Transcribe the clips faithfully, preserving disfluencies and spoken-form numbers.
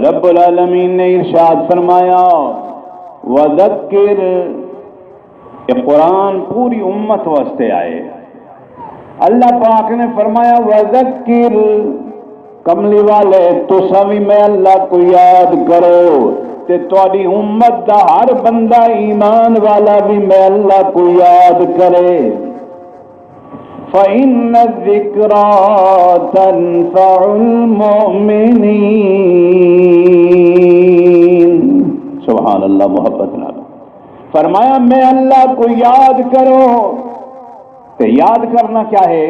رب العالمین نے ارشاد فرمایا، وذکر، یہ قرآن پوری امت واسطے آئے۔ اللہ پاک نے فرمایا، وذکر، کملی والے، تساں وی میں اللہ کو یاد کرو، تے تہاڈی امت دا ہر بندہ ایمان والا وی میں اللہ کو یاد کرے۔ فَإِنَّ الذِّكْرَىٰ تَنفَعُ الْمُؤْمِنِينَ۔ سبحان اللہ، محبت نال فرمایا، میں اللہ کو یاد کرو۔ تے یاد کرنا کیا ہے؟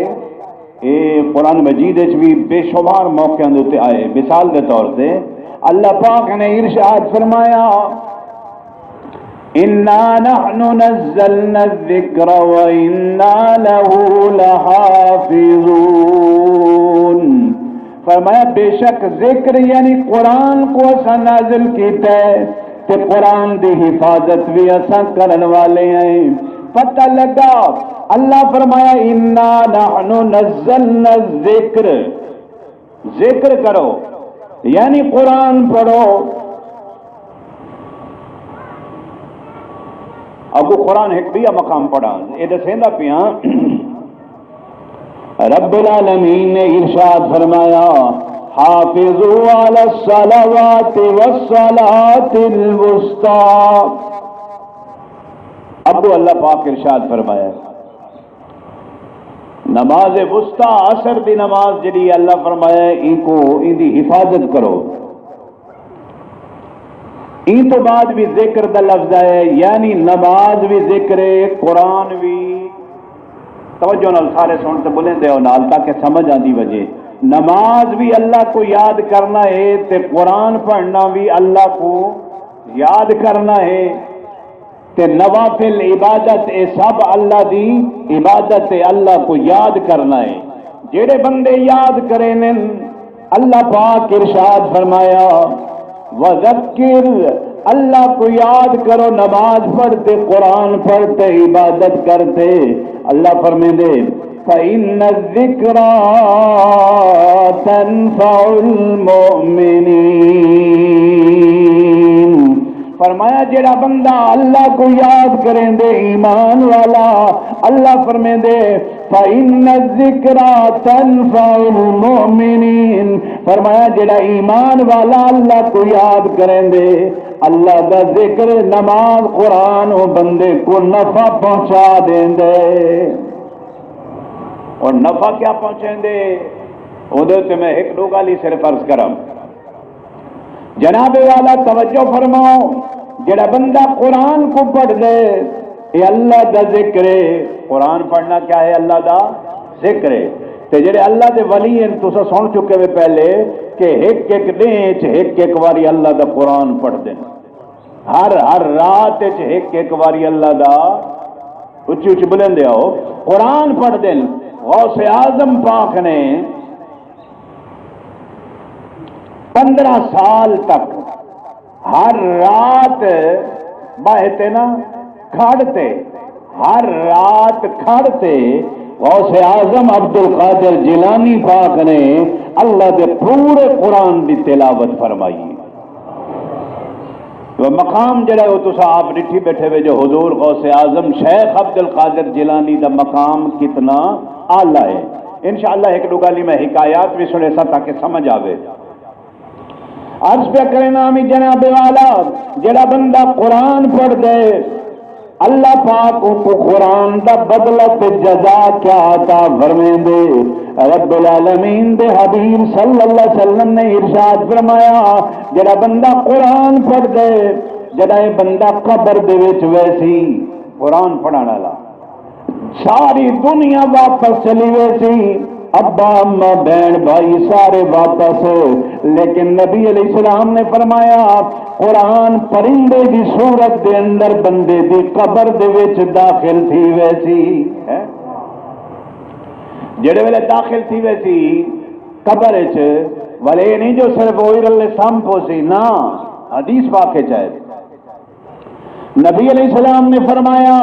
اے قرآن مجید وچ بھی بے شمار موقعاں دے اُتے آئے۔ مثال دے طور تے اللہ پاک نے ارشاد فرمایا، انا نحن نزلنا الذکر و انا لہ لحافظون۔ فرمایا، بے شک ذکر یعنی قرآن کو اساں نازل کیتا ہے، تے قرآن دی حفاظت بھی اساں کرن والے ہیں۔ پتہ لگا، اللہ فرمایا، انا نحن نزلنا الذکر، ذکر کرو، یعنی قرآن پڑھو۔ اگو قرآن ہک ٻیا مقام پڑھاں، اے ݙسیندا پیاں، رب العالمین نے ارشاد فرمایا، حافظوا علی الصلوات والصلاۃ الوسطی۔ اگو اللہ پاک ارشاد فرمایا، نماز وسطی، عصر دی نماز جڑی ہے، اللہ فرمایا، اینکو، ایندی حفاظت کرو۔ این تو بعد بھی ذکر دا لفظ آیا ہے، یعنی نماز بھی ذکر ہے، قرآن بھی۔ توجہ نال سارے سن تے بولیں دے ہو نال، تاکہ سمجھ آندی وجے۔ نماز بھی اللہ کو یاد کرنا ہے تے قرآن پڑھنا بھی اللہ کو یاد کرنا ہے۔ تے نوافل عبادت، اے سب اللہ دی عبادت ہے، اللہ کو یاد کرنا ہے۔ جیڑے بندے یاد کریندن، اللہ پاک ارشاد فرمایا، وذکر، اللہ کو یاد کرو، نماز پڑھ تے، قرآن پڑھ تے، عبادت کر تے۔ اللہ فرمیندے، فَإِنَّ الذِّكْرَىٰ تَنفَعُ الْمُؤْمِنِينَ۔ فرمایا، جڑا بندہ اللہ کو یاد کریندے، ایمان والا، اللہ فرمیندے، فَإِنَّ الذِّكْرَىٰ تَنفَعُ الْمُؤْمِنِينَ۔ فرمایا، جڑا ایمان والا اللہ کو یاد کریندے، اللہ دا ذکر، نماز، قرآن، او بندے کو نفع پہنچا دیندے۔ اور نفع کیا پہنچیندے؟ اوندے تے میں ہک ݙو ڳالھیں صرف عرض کراں۔ جناب والا توجہ فرماؤ، جڑا بندہ قرآن کو پڑھ دے، اے اللہ دا ذکر ہے۔ قرآن پڑھنا کیا ہے؟ اللہ دا ذکر ہے۔ تے جڑے اللہ دے ولی ہیں، تساں سن چکے وے پہلے کہ ہک ہک ݙینھ اچ ہک ہک واری اللہ دا قرآن پڑھ دے۔ ہر، ہر رات اچ ہک ہک واری اللہ دا، اچی اچی بولندے ہو، قرآن پڑھ دے۔ غوث اعظم پاک نے پندرہ سال تک ہر رات ٻہہ تے نا کھڑ تے، ہر رات کھڑ تے غوث اعظم عبدالقادر جیلانی پاک نے اللہ دے پورے قرآن دی تلاوت فرمائی۔ وہ مقام جڑا ہے، وہ تساں آپ ݙٹھی بیٹھے وے جو حضور غوث اعظم شیخ عبدالقادر جیلانی دا مقام کتنا اعلیٰ ہے۔ انشاءاللہ ہک ݙو ڳالھیں میں حکایات بھی سݨیساں تاکہ سمجھ آوے۔ عرض پیا کرنا میں جناب والا، جڑا بندہ قرآن پڑھ دے، اللہ پاک اوں کوں قرآن دا بدلہ تے جزا کیا عطا فرمیندے؟ رب العالمین دے حبیب صلی اللہ علیہ وسلم نے ارشاد فرمایا، جڑا بندہ قرآن پڑھ دے، جڑا اے بندہ قبر دے وچ ویسی، قرآن پڑھن والا، ساری دنیا واپس چلی ویسی، ابا، اماں، بہن، بھائی سارے واپس۔ لیکن نبی علیہ السلام نے فرمایا، قرآن پرندے دی صورت دے اندر بندے دی قبر دے وچ داخل تھی ویسی۔ ہے؟ جڑے ویلے داخل تھی ویسی قبر وچ، ولے اے نہیں جو صرف وہی رلے سم پوسی، نہ، حدیث پاک وچ ہے۔ نبی علیہ السلام نے فرمایا،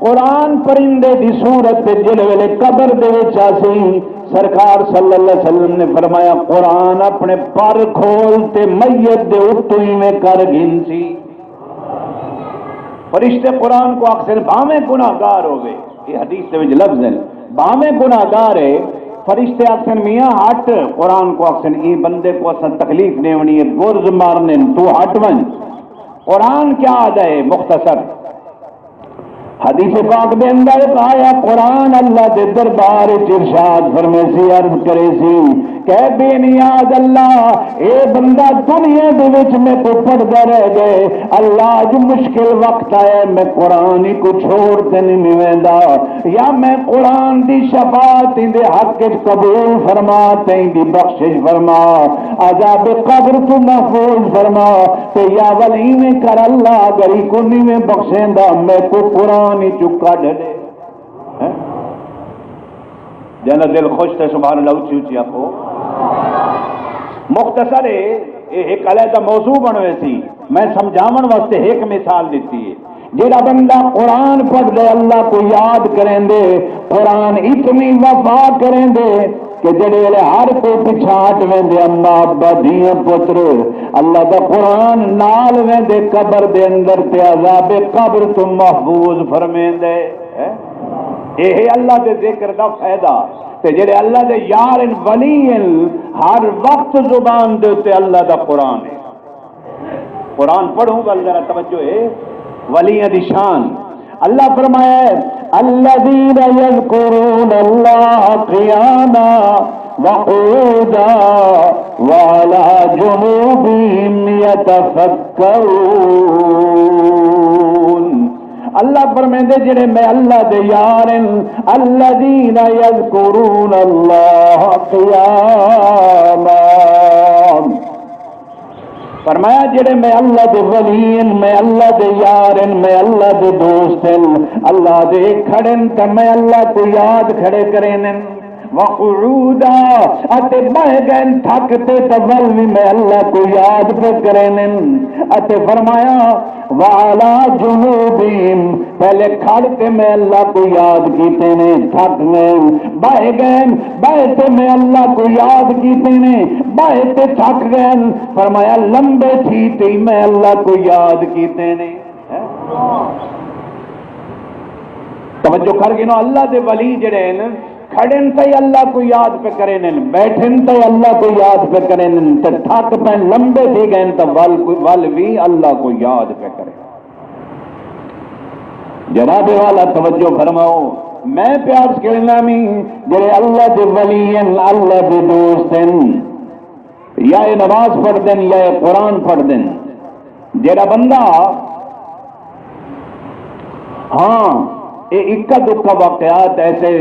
قرآن پرندے دی صورت تے جڑے ویلے قبر دے وچ آسی، سرکار صلی اللہ علیہ وسلم نے فرمایا، قرآن اپنے پر کھول تے میت دے اتوں ایویں کر گھنسی۔ فرشتے قرآن کو آکھسن، بھاویں گناہ گار ہووے، یہ حدیث دے وچ لفظ ہیں، بھاویں گناہ گار ہے، فرشتے آکھسن، میاں ہٹ۔ قرآن کو آکھسن، ایں بندے کو اساں تکلیف ݙیوݨی ہے، برز مارنے، تو ہٹ ونڄ۔ قرآن کیا آہدا ہے؟ مختصر حدیث پاک دے اندر آیا، قرآن اللہ دے دربار وچ ارشاد فرمیسی، عرض کریسی، کہہ بے نیاز اللہ، اے بندہ دنیا دے وچ میں کو پڑھدا رہ گئے، اللہ اج مشکل وقت آیا، میں قرآن ہی کو چھوڑ تے نہیں ویندا، یا میں قرآن دی شفاعت دے حق وچ قبول فرما، تیں دی بخشش فرما، عذاب قبر تو محفوظ فرما، تے یا ول ایویں کر اللہ، اگر ای کو نیویں بخشیندا، میں کو قرآن ہی چو کڈھ ݙے۔ ہیں؟ جنہاں دل خوش تے سبحان اللہ اچھی اچھی آکھو۔ مختصر ہے، یہ ایک علیحدہ موضوع بن ویسی، میں سمجھاون واسطے ایک مثال دیتی ہے۔ جیڑا بندہ قرآن پڑھ دے، اللہ کو یاد کریں دے، قرآن اتنی وفا کریں دے کہ جیڑے ویلے ہر کوئی پچھاں ہٹ ویندے، اماں ابا دھیاں پتر، اللہ دا قرآن نال ویندے قبر دے اندر تے عذاب قبر تو محفوظ فرمیندے۔ ہیں؟ اے ہے اللہ دے ذکر دا فائدہ۔ تے جیڑے اللہ دے یار ان ولی ان، ہر وقت زبان دے اتے اللہ دا قرآن ہے۔ قرآن پڑھوں ول ذرا توجہ ہے، ولیاں دی شان۔ اللہ فرمایا ہے، الذين يذكرون الله قياما وقعودا وعلى جنوبهم يتفكرون۔ اللہ فرمیندے، جڑے میں اللہ دے یار ہیں، الذين يذكرون الله قياما، فرمایا، جڑے میں اللہ دے ولی ہیں، میں اللہ دے یار ہیں، میں اللہ دے دوست ہیں، اللہ دے کھڑن تے میں اللہ کو یاد کھڑے کرینن۔ وقعودا، اتے بہ گئن تھک تے، تے ول وی میں اللہ کو یاد پہ کرینن۔ اتے فرمایا، وعلی جنوبہم، پہلے کھڑ تے میں اللہ کو یاد کیتے نے، تھک گئے، بہہ گئے، بہہ تے میں اللہ کو یاد کیتے نے، بہہ تے تھک گئے۔ فرمایا، لمبے تھی تے میں اللہ کو یاد کیتے نے۔ توجہ کر گنو، اللہ دے ولی جڑے ہیں، کھڑن تے اللہ کو یاد پہ کرینن، بیٹھن تے اللہ کو یاد پہ کرینن، تے تھک پین، لمبے تھی گئے تے ول، ول وی اللہ کو یاد پہ کرینن۔ جناب والا توجہ فرماؤ، میں پیار کرنا نہیں، جڑے اللہ دے ولی ہیں، اللہ دے دوست ہیں، یا اے نماز پڑھ دین یا اے قرآن پڑھ دین۔ جیڑا بندہ، ہاں، اے اکا دکا واقعات ایسے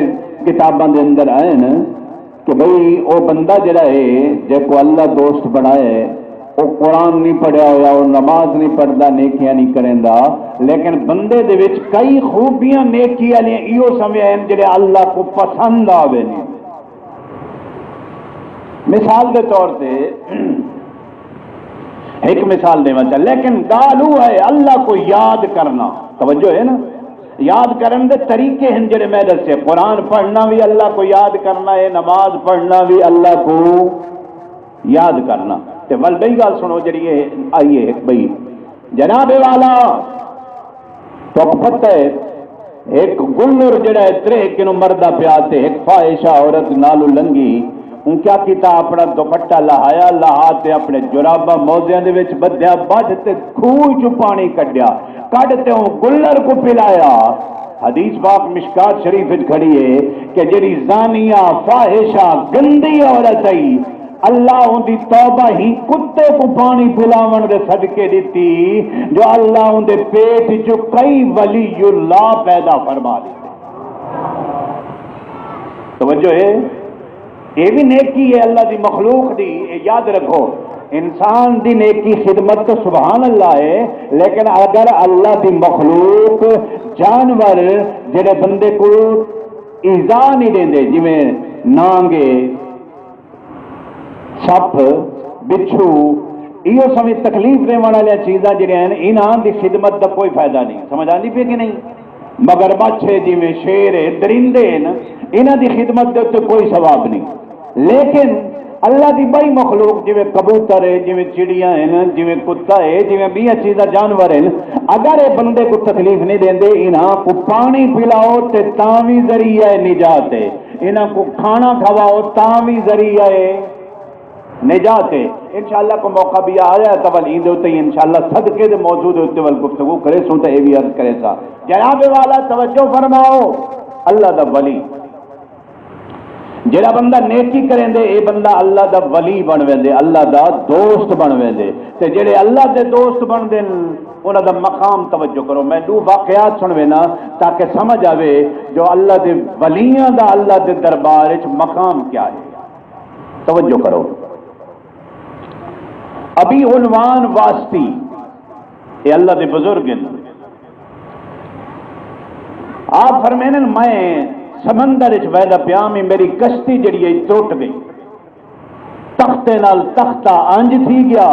کتاباں دے اندر آئے نا کہ بھئی او بندہ جیڑا ہے، جے کو اللہ دوست بنائے، او قرآن نہیں پڑھیا ہویا، او نماز نہیں پڑھدا، نیکیاں نہیں کریندا، لیکن بندے دے وچ کئی خوبیاں نیکی والیاں ایو سمجھے ہیں جیڑے اللہ کو پسند آوے نہیں۔ مثال دے طور تے، ایک مثال دیواں چا، لیکن ڳالھ او ہے، اللہ کو یاد کرنا، توجہ ہے نا، یاد کرن دے طریقے ہیں جڑے میں دسے، قرآن پڑھنا بھی اللہ کو یاد کرنا ہے، نماز پڑھنا بھی اللہ کو یاد کرنا۔ تے ول ٻئی ڳالھ سنو جڑی ہے آئی ہے ہک ٻئی، جناب والا، تہاکوں پتہ ہے، ہک گلر جیڑھا ہے تریہہ کنوں مردا پیا تے ہک فاحشہ عورت نالوں لنگھی، اوں کیا کیتا؟ اپݨا دوپٹہ لہایا، لہا تے اپݨے جراباں موزیاں دے وچ ٻدھیا، ٻدھ تے کھوہ چوں پاݨی کڈھیا، کڈھ تے اوں گلر کوں پلایا۔ حدیث پاک مشکات شریف وچ کھڑی ہے کہ جیڑھی زانیہ، فاحشہ، گندی عورت ہئی، اللہ اوندی توبہ ہی کتے کوں پاݨی پلاوݨ دے صدقے ݙتی جو اللہ اوندے پیٹ اچوں کئی ولی اللہ پیدا فرما ݙتے۔ توجہ ہے، اے بھی نیکی ہے اللہ دی مخلوق دی، اے یاد رکھو، انسان دی نیکی خدمت تو سبحان اللہ ہے، لیکن اگر اللہ دی مخلوق، جانور، جڑے بندے کو ایذا نہیں دیندے، جویں نانگ ہے، سپ، بچھو، ایہو سویں تکلیف ݙیوݨ والیاں چیزاں جڑیاں ہن، انہاں دی خدمت دا کوئی فائدہ نہیں۔ سمجھ آندی پئی کہ نہیں؟ مگرمچھ ہے، جیویں شیر ہے، درندے ہن، انہاں دی خدمت دے اتے کوئی ثواب نہیں۔ لیکن اللہ دی ٻئی مخلوق، جیویں کبوتر ہے، جیویں چڑیاں ہن، جیویں کتا ہے، جیویں ٻیاں چیزاں، جانور ہن، اگر اے بندے کوں تکلیف نہیں ݙیندے، انہاں کوں پاݨی پلاؤ تے تاں وی ذریعہ نجات ہے، انہاں کوں کھانا کھواؤ تاں وی ذریعہ ہے نجات ہے۔ انشاءاللہ کوئی موقع بھی آیا تو ول ایندے اتے ہی انشاءاللہ صدقے دے موضوع دے اتے ول گفتگو کریسوں تے اے وی عرض کریساں۔ جناب والا توجہ فرماؤ، اللہ دا ولی، جیڑھا بندہ نیکی کریندے، اے بندہ اللہ دا ولی بݨ ویندے، اللہ دا دوست بݨ ویندے۔ تے جیڑھے اللہ دے دوست بݨدن، انہاں دا مقام، توجہ کرو، میں ݙو واقعات سݨوینداں تاکہ سمجھ آوے جو اللہ دے ولیاں دا اللہ دے دربار وچ مقام کیا ہے۔ توجہ کرو، ابی عنوان واسطی، اے اللہ دے بزرگ ہن۔ آپ فرمیندن، میں سمندر وچ وہدا پیاں، میری کشتی جڑی ہے ترٹ گئی، تختے نال تختہ انج تھی گیا،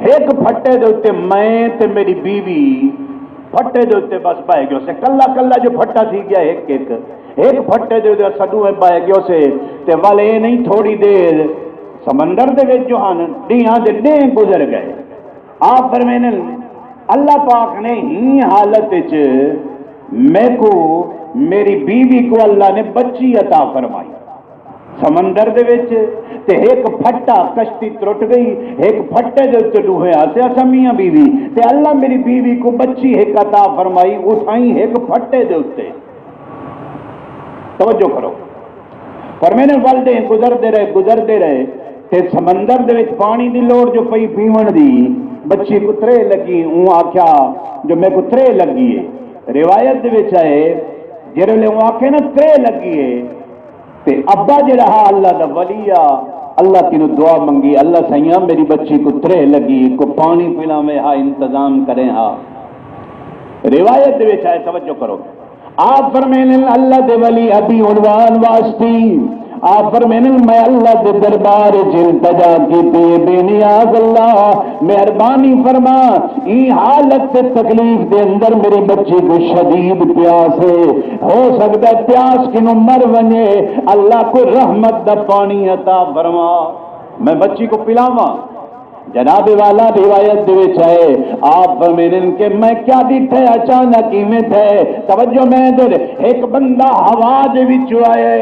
ہک پھٹے دے اتے میں تے میری بیوی پھٹے دے اتے بس بہہ گیوسے، کلا کلا جو پھٹا تھی گیا، ہک ہک ہک پھٹے دے اتے اساں ݙوہیں بہہ گیوسے۔ تے ول اے نہیں، تھوڑی دیر سمندر دے وچ جو ہن، ݙینہاں دے ݙینہہ گزر گئے۔ آپ فرمیندن، اللہ پاک نے ہی حالت وچ میکو، میری بیوی کو اللہ نے بچی عطا فرمائی۔ سمندر دے وچ تے ہک پھٹا، کشتی ترٹ گئی، ہک پھٹے دے اتے ݙوہیں آسے اساں میاں بیوی، تے اللہ میری بیوی کو بچی ہک عطا فرمائی، اتھائیں ہک پھٹے دے اتے۔ توجہ کرو، فرمیندن ول ݙینہہ گزردے رہے، گزردے رہے، تے سمندر دے وچ پاݨی دی لوڑ جو پئی پیوݨ دی، بچی کو ترے لڳی، اوں آکھیا جو میکو ترے لڳی ہے۔ روایت دے وچ آئے، جیڑھے ویلے اوں آکھے نا ترے لڳی ہے، تے ابا جیڑھا ہا اللہ دا ولی آ، اللہ کنوں دعا منگی، اللہ سئیاں میری بچی کو ترے لڳی، کو پاݨی پلاویں ہا، انتظام کریں ہا۔ روایت دے وچ آئے، توجہ کرو، آپ فرمیندن اللہ دے ولی ابی عنوان واسطی، آپ فرمیندن میں اللہ دے دربار وچ التجا کیتی ہے، بے نیاز اللہ مہربانی فرما، ایں حالت تے تکلیف دے اندر میری بچی کو شدید پیاس ہے، ہو سکدا ہے پیاس کنوں مر ونڄے، اللہ کوئی رحمت دا پاݨی عطا فرما، میں بچی کو پلاواں۔ جناب والا روایت دے وچ آئے، آپ فرمیندن کہ میں کیا ݙٹھے، اچانک ایویں تھئے، توجہ میں دے، ہک بندہ ہوا دے وچ آئے،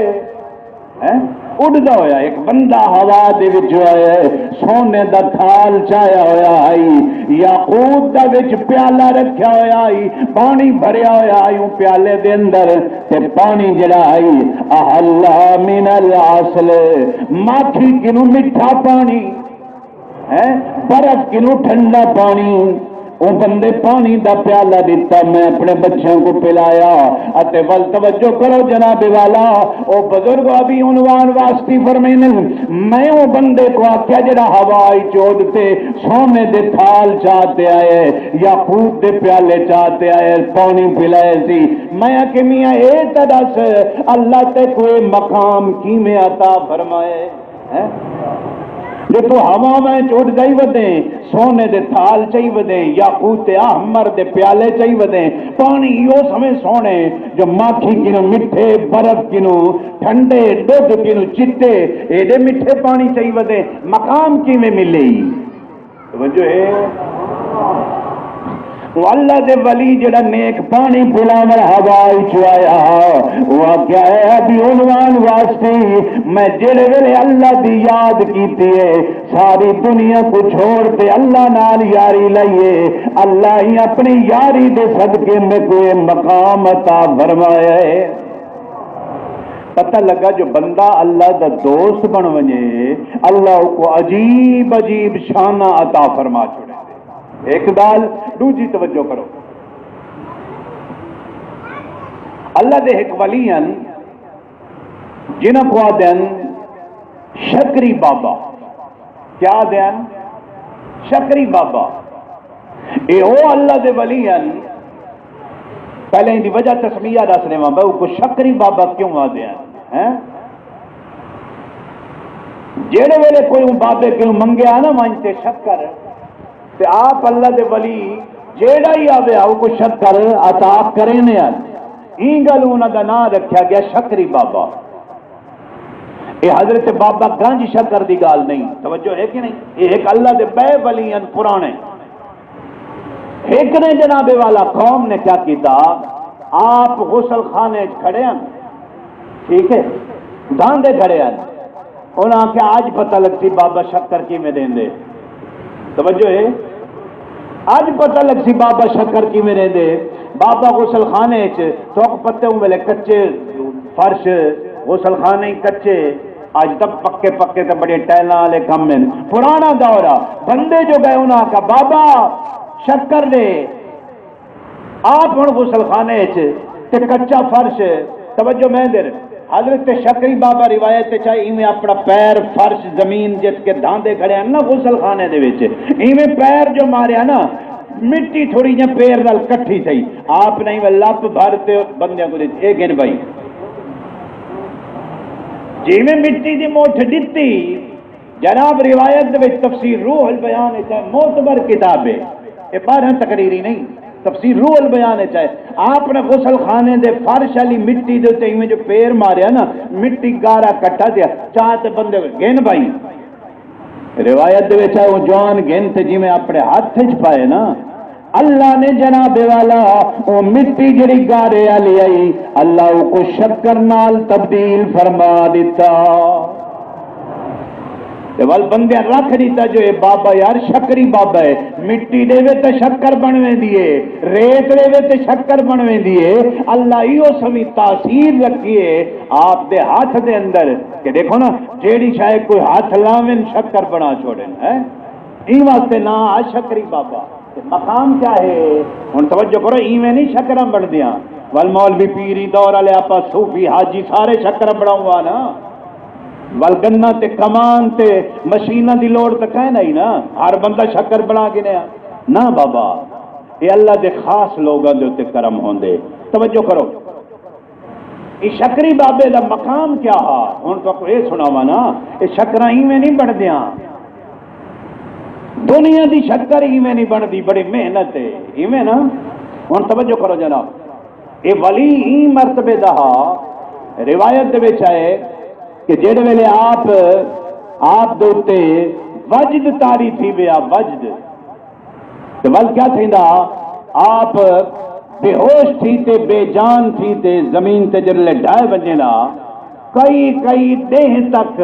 ہیں؟ اڈدا ہویا ہک بندہ ہوا دے وچ آیا ہے، سونے دا تھال چایا ہویا ہئی، یاقوت دا وچ پیالہ رکھیا ہویا ہئی، پاݨی بھریا ہویا ہئی اوں پیالے دے اندر، تے پاݨی جڑا ہئی، احلی من العسل، ماکھی کنوں مٹھا پاݨی، ہیں؟ برف کنوں ٹھنڈا پاݨی۔ اوں بندے پاݨی دا پیالہ ݙتا، میں اپݨے بچیاں کوں پلایا۔ اتے ول توجہ کرو جناب والا، او بزرگ ابی عنوان واسطی فرمیندن، میں اوں بندے کوں آکھیا جیڑھا ہوا اچ اݙ تے سونے دے تھال چا تے آئے، یاقوت دے پیالے چا تے آئے، پاݨی پلائے سی، میں آکھیا میاں اے تاں ݙس اللہ تیکوں اے مقام کیویں عطا فرمائے؟ ہیں؟ جو توں ہواواں اچ اݙدا ہی ودیں، سونے دے تھال چائی ودیں، یاقوت احمر دے پیالے چائی ودیں، پاݨی ایہو سویں سوہݨے جو ماکھی کنوں مٹھے، برف کنوں ٹھنڈے، ݙدھ کنوں چٹے، ایݙے مٹھے پاݨی چائی ودیں، مقام کیویں ملے ای؟ توجہ ہے؟ او اللہ دے ولی جڑا نیک پاݨی پلاوݨ ہوا اچ آیا ہا، او آکھیا اے ابی عنوان واسطی، میں جڑے ویلے اللہ دی یاد کیتی ہے، ساری دنیا کوں چھوڑ تے اللہ نال یاری لئی ہے، اللہ ہی اپݨی یاری دے صدقے میکوں اے مقام عطا فرمایا ہے۔ پتہ لگا جو بندہ اللہ دا دوست بݨ ونڄے، اللہ اوکوں عجیب عجیب شاناں عطا فرما چھوڑے۔ ہک ڳالھ، ݙوجھی توجہ کرو۔ اللہ دے ہک ولی ہن، جنہاں کوں آہدن شکری بابا۔ کیا آہدن؟ شکری بابا۔ اے او اللہ دے ولی ہن۔ پہلے ایندی وجہ تسمیہ ݙس ݙیواں، بہو کو شکری بابا کیوں آہدے ہن؟ ہیں؟ جیڑھے ویلے کوئی اوں بابے کوں منگیا نا ونڄ تے شکر، تے آپ اللہ دے ولی جیڑھا ہی آوے، اوکوں شکر عطا کریندے ہن۔ ایں ڳالھوں انہاں دا ناں رکھیا ڳیا شکری بابا۔ اے حضرت بابا گنج شکر دی ڳالھ نہیں، توجہ ہے کہ نہیں؟ اے ہک اللہ دے ٻئے ولی ہن پراݨے۔ ہک نے جناب والا قوم نے کیا کیتا؟ آپ غسل خانے اچ کھڑے ہن، ٹھیک ہے، دھاندے کھڑے ہن۔ انہاں آکھیا، اڄ پتہ لڳسی بابا شکر کیویں ݙیندے۔ توجہ ہے؟ اڄ پتہ لڳسی بابا شکر کیویں ݙیندے۔ بابا غسل خانے اچ، تہاکوں پتہ اوں ویلے کچے فرش، غسل خانے ہی کچے، اڄ تاں پکے پکے تے بڑے ٹائلاں والے کم ہن۔ پراݨا دور آ، بندے جو ڳئے انہاں آکھیا، بابا شکر ݙے۔ آپ ہݨ غسل خانے اچ تے کچا فرش، توجہ میں دیر، حضرت شکری بابا روایت اچ آئے، ایویں اپݨا پیر فرش زمین جت کے دھاندے کھڑے ہن نا غسل خانے دے وچ، ایویں پیر جو ماریا نا، مٹی تھوڑی جیاں پیر نال کٹھی تھئی، آپ نے ایویں لپ بھر تے بندیاں کوں ݙتی، اے گھن بھائی۔ جیویں مٹی دی مٹھ ݙتی، جناب، روایت دے وچ تفسیر روح البیان اچ ہے، معتبر کتاب ہے، اے ٻاہروں تقریری نہیں، تفسیر روح البیان اچ ہے۔ آپ نے غسل خانے دے فرش والی مٹی دے اُتے ایویں جو پیر ماریا نا، مٹی گارا کٹا تھیا، چا تے بندے گھن بھائی۔ روایت دے وچ ہے، او جوان گھن تے جیویں اپݨے ہتھ اچ پائے نا، اللہ نے جناب والا، او مٹی جڑی گارے والی آئی، اللہ اوکوں شکر نال تبدیل فرما ݙتا۔ تے ول بندیاں رکھ ݙتا جو اے بابا یار شکری بابا ہے، مٹی ݙیوے تے شکر بݨ ویندی ہے، ریت ݙیوے تے شکر بݨ ویندی ہے۔ اللہ ایہو سویں تاثیر رکھی ہے آپ دے ہتھ دے اندر کہ ݙیکھو نا، جیڑھی شے کوئی ہتھ لاون شکر بݨا چھوڑن، ہے۔ ایں واسطے ناں آ شکری بابا۔ تے مقام کیا ہے؟ ہݨ توجہ کرو، ایویں نہیں شکراں بݨدیاں۔ ول مولوی، پیری، دور والے، آپاں صوفی، حاجی سارے شکراں بݨاؤں آ نا۔ ول گناں تے کمان تے مشیناں دی لوڑ تاں کائے نہیں نا، ہر بندہ شکر بݨا گھنے آ۔ نہ بابا، اے اللہ دے خاص لوگاں دے اُتے کرم ہوندے۔ توجہ کرو۔ اے شکری بابے دا مقام کیا ہا؟ ہݨ تہاکوں اے سݨاواں نا، اے شکراں ایویں نہیں بݨدیاں۔ دنیا دی شکر ایویں نہیں بݨدی، بڑی محنت ہے، ایویں نا؟ ہݨ توجہ کرو جناب، اے ولی ایں مرتبے دا ہا، روایت دے وچ آئے کہ جیڑھے ویلے آپ، آپ دے اُتے وجد طاری تھی ویا، وجد، تے ول کیا تھیندا؟ آپ بے ہوش تھی تے بے جان تھی تے زمین تے جڑلے ڈھائے ونڄے نا، کئی کئی ݙینھ تک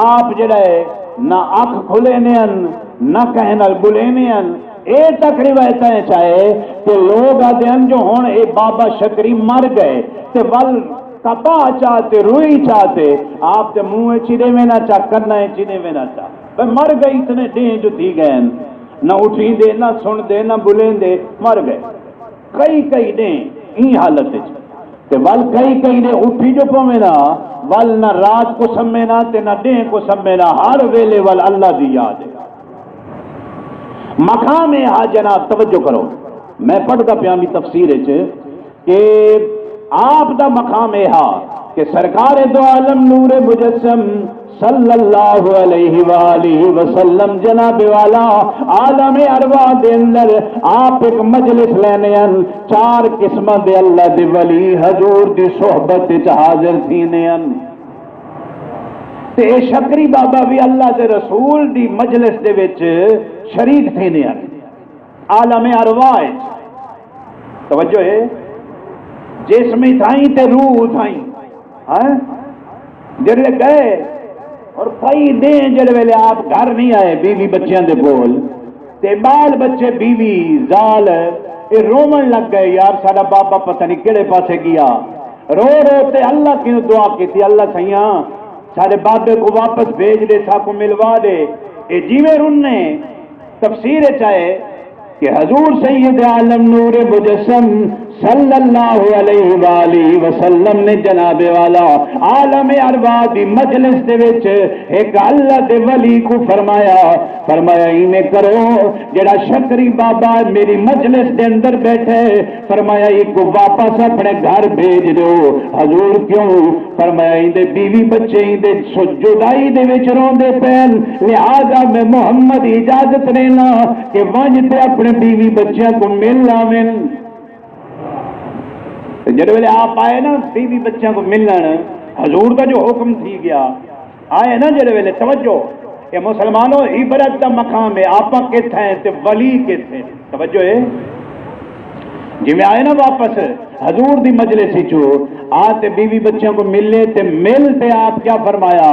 آپ جڑا ہے نہ اکھ کھلیندے ہن، نہ کہیں نال ٻولیندے ہن۔ اے تک روایتاں اچ آئے کہ لوگ آہدے ہن جو ہݨ اے بابا شکری مر ڳئے تے ول کپاہ چا تے روئی چا تے آپ دے منہ اچ ہی ݙیوے نہ چا، کناں اچ ہی ݙیوے نہ چا۔ بھئی مر ڳئے، اتنے ݙینھ جو تھی ڳئے ہن، نہ اٹھیندے، نہ سݨدے، نہ ٻولیندے، مر ڳئے۔ کئی کئی ݙینھ ایں حالت اچ۔ تے ول کئی کئی ݙینھ اٹھی جو پووے نا، ول نہ رات کوں سمے نا تے نہ ݙینھ کوں سمے نا، ہر ویلے ول اللہ دی یاد ہے۔ مقام اے ہا جناب، توجہ کرو، میں پڑھدا پیاں وی تفسیر اچ، کہ آپ دا مقام اے ہا کہ سرکار دو عالم نور مجسم صلی اللہ علیہ وآلہ وسلم جناب والا عالم ارواح دے اندر آپ ایک مجلس لیندے ہن، چار قسماں دے اللہ دے ولی حضور دی صحبت وچ حاضر تھیندے ہن۔ تے اے شکری بابا وی اللہ دے رسول دی مجلس دے وچ شریک تھیندے ہن۔ عالم ارواح اچ توجہ ہے، جسم اتھائیں تے روح اتھائیں۔ ہاں، جڑے ڳئے اور کئی ݙینھ جڑے ویلے آپ گھر نہیں آئے، بیوی بچیاں دے کول، تے ٻال بچے، بیوی، زال، اے رووݨ لڳ ڳئے، یار ساݙا بابا پتہ نہیں کیڑھے پاسے ڳیا۔ رو رو تے اللہ کنوں دعا کیتی، اللہ سئیاں، ساݙے بابے کوں واپس بھیج ݙے، ساکوں ملوا ݙے۔ اے جیویں رنے، تفسیر اچ آئے کہ حضور سید عالم نور مجسم صلی اللہ علیہ وآلہ وسلم نے، جناب والا، عالم ارواح دی مجلس دے وچ ایک اللہ دے ولی کو فرمایا، فرمایا، ایویں کرو، جڑا شکری بابا میری مجلس دے اندر بیٹھے، فرمایا، ایکوں واپس اپنے گھر بھیج دیو۔ حضور، کیوں؟ فرمایا، ایندے بیوی بچے ایندے سو-، جدائی دے وچ روندے پین، لہذا میں محمد اجازت ݙینا کہ ونڄ تے اپنے بیوی بچیاں کوں مل آون۔ تے جیڑھے ویلے آپ آئے نا بیوی بچیاں کوں ملݨ، حضور دا جو حکم تھی ڳیا، آئے نا جیڑھے ویلے، توجہ، اے مسلمانو، عبرت دا مقام ہے، آپاں کتھ ہیں تے ولی کتھ ہیں۔ توجہ ہے؟ جیویں آئے نا واپس حضور دی مجلس وچوں، آ تے بیوی بچیاں کوں ملے تے مل تے آپ کیا فرمایا؟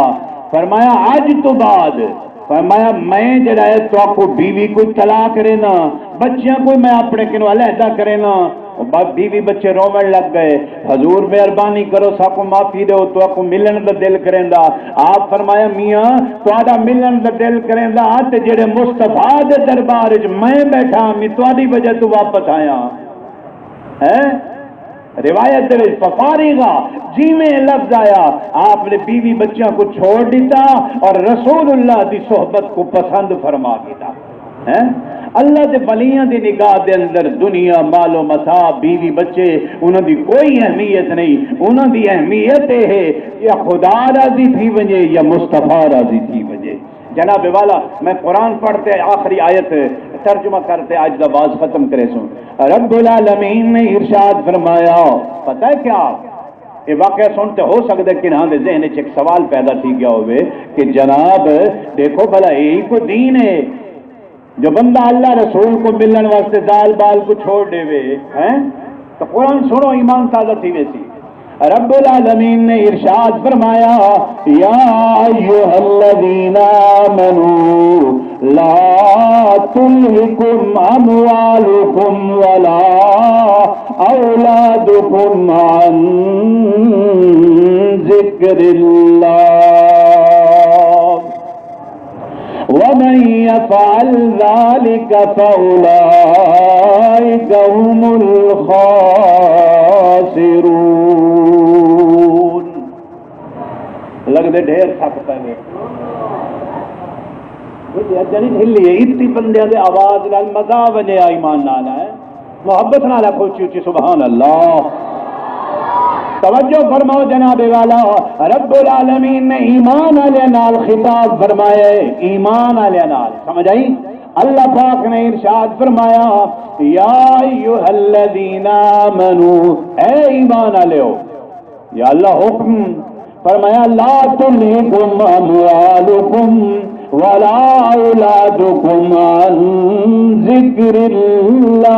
فرمایا، اڄ توں بعد، فرمایا، میں جڑا ہے تہاکوں بیوی کوں طلاق ݙینا، بچیاں کوں میں اپنے کنوں علیحدہ کرینا۔ او با-، بیوی بچے رووݨ لگ ڳئے، حضور مہربانی کرو، ساکوں معافی ݙیو، تہاکوں ملݨ دا دل کریندا۔ آپ فرمایا، میاں، تہاݙا ملݨ دا دل کریندا تے جڑے مصطفیٰ دے دربار وچ میں بیٹھا، میں تہاݙی وجہ توں واپس آیا۔ ہیں؟ روایت دے وچ ففارغا، جیویں لفظ آیا، آپ نے بیوی بچیاں کوں چھوڑ ݙتا اور رسول اللہ دی صحبت کوں پسند فرما گھدا۔ ہیں؟ اللہ دے ولیاں دی نگاہ دے اندر دنیا، مال و متاع، بیوی بچے، انہاں دی کوئی اہمیت نہیں۔ انہاں دی اہمیت اے ہے یا خدا راضی تھی ونڄے یا مصطفیٰ راضی تھی ونڄے۔ جناب والا، میں قرآن پڑھ تے آخری آیت ترجمہ کر تے اڄ دا وعظ ختم کریسوں۔ رب العالمین نے ارشاد فرمایا، پتہ ہے کیا؟ یہ واقعہ سن تے ہو سکدا ہے کنہاں دے ذہن وچ ایک سوال پیدا تھی گیا ہوئے کہ جناب، دیکھو بھلا، یہی کوئی دین ہے جو بندہ اللہ رسول کو ملن واسطے زال بال کو چھوڑ دے وے، ہیں؟ تو قرآن سنو، ایمان تازہ تھی ویسی۔ رب العالمین نے ارشاد فرمایا، یا ایھا الذین آمنوا لا تلھکم اموالکم ولا اولادکم عن ذکر اللہ۔ ومن يفعل ذلك فأولئك هم الخاسرون۔ لڳدے ڈھیر تھک پئے۔ ٻجھے اڄ نہیں ڈھلی ہے، اتی بندیاں دے آواز نال مزہ ونڄے، ایمان نال ہے۔ محبت نال آکھو اچی اچی، سبحان اللہ۔ توجہ فرماؤ جناب والا، رب العالمین نے ایمان والے نال خطاب فرمایا ہے، ایمان والے نال، سمجھ آئی؟ اللہ پاک نے ارشاد فرمایا، یا ایھا الذین آمنو، اے ایمان والےو، یا اللہ حکم فرمایا، لا تلھکم اموالکم ولا اولادکم عن ذکر اللہ۔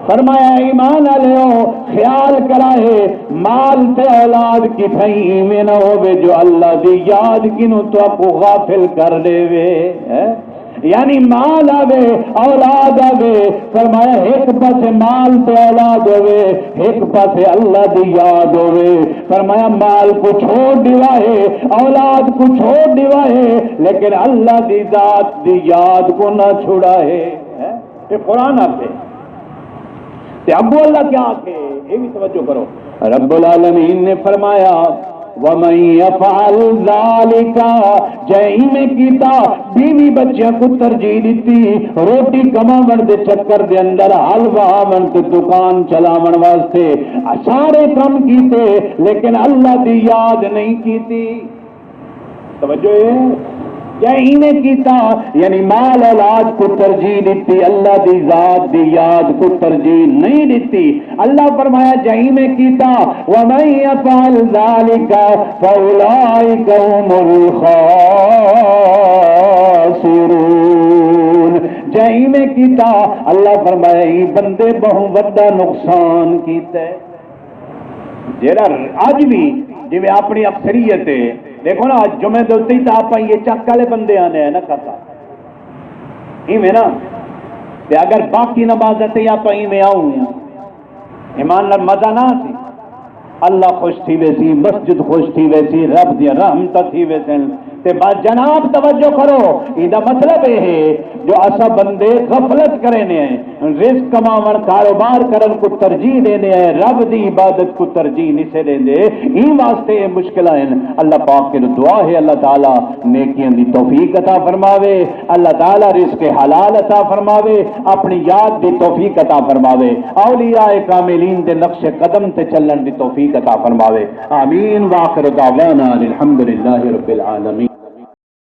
فرمایا، ایمان والےو، خیال کرائے مال تے اولاد کتھائیں ایویں نہ ہووے جو اللہ دی یاد کنوں تہاکوں غافل کر ݙیوے۔ ہیں؟ یعنی مال آوے، اولاد آوے، فرمایا ہک پاسے مال تے اولاد ہووے، ہک پاسے اللہ دی یاد ہووے۔ فرمایا مال کو چھوڑ ݙیوا ہے، اولاد کو چھوڑ ݙیوا ہے، لیکن اللہ دی ذات دی یاد کو نہ چھڑا ہے۔ ہیں؟ یہ قرآن آکھے۔ تے اگوں اللہ کیا آکھے، یہ بھی توجہ کرو۔ رب العالمین نے فرمایا، ومن یفعل ذلک، جے ایویں کیتا، بیوی بچیاں کو ترجیح دتی، روٹی کماون دے چکر دے اندر، حل وہاون تے دکان چلاون واسطے سارے کم کیتے، لیکن اللہ دی یاد نہیں کیتی۔ توجہ ہے؟ جے ایویں کیتا، یعنی مال اولاد کو ترجیح دتی، اللہ دی ذات دی یاد کو ترجیح نہیں دتی۔ اللہ فرمایا، جے ایویں کیتا، ومن یفعل ذلک فاولئک هم الخاسرون۔ جے ایویں کیتا، اللہ فرمایا، ایں بندے بہوں وڈا نقصان کیتا ہے۔ جیڑا اڄ وی جیویں اپݨی اکثریت ہے، ݙیکھو نا، اڄ جمعے دے اُتے ہی تاں آپاں یہ چک والے بندے آنے ہیں نا کاکا، ایویں نا؟ تے اگر باقی نمازاں تے آپاں ایویں آؤں، ایمان نال مزہ نہ آسی؟ اللہ خوش تھی ویسی، مسجد خوش تھی ویسی، رب دیاں رحمتاں تھی ویسن، تے با جناب توجہ کرو، ایندا مطلب اے ہے جو اساں بندے غفلت کریندے ہیں، رزق کماوݨ، کاروبار کرݨ کوں ترجیح ݙیندے ہیں، رب دی عبادت کوں ترجیح نسے ݙیندے۔ ایں واسطے اے مشکلاں ہن۔ اللہ پاک کنوں دعا ہے، اللہ تعالیٰ نیکیاں دی توفیق عطا فرماوے، اللہ تعالیٰ رزق حلال عطا فرماوے، اپݨی یاد دی توفیق عطا فرماوے، اولیاء کاملین دے نقش قدم تے چلݨ دی توفیق عطا فرماوے۔ آمین۔ وآخر دعوانا ان الحمد للہ رب العالمین۔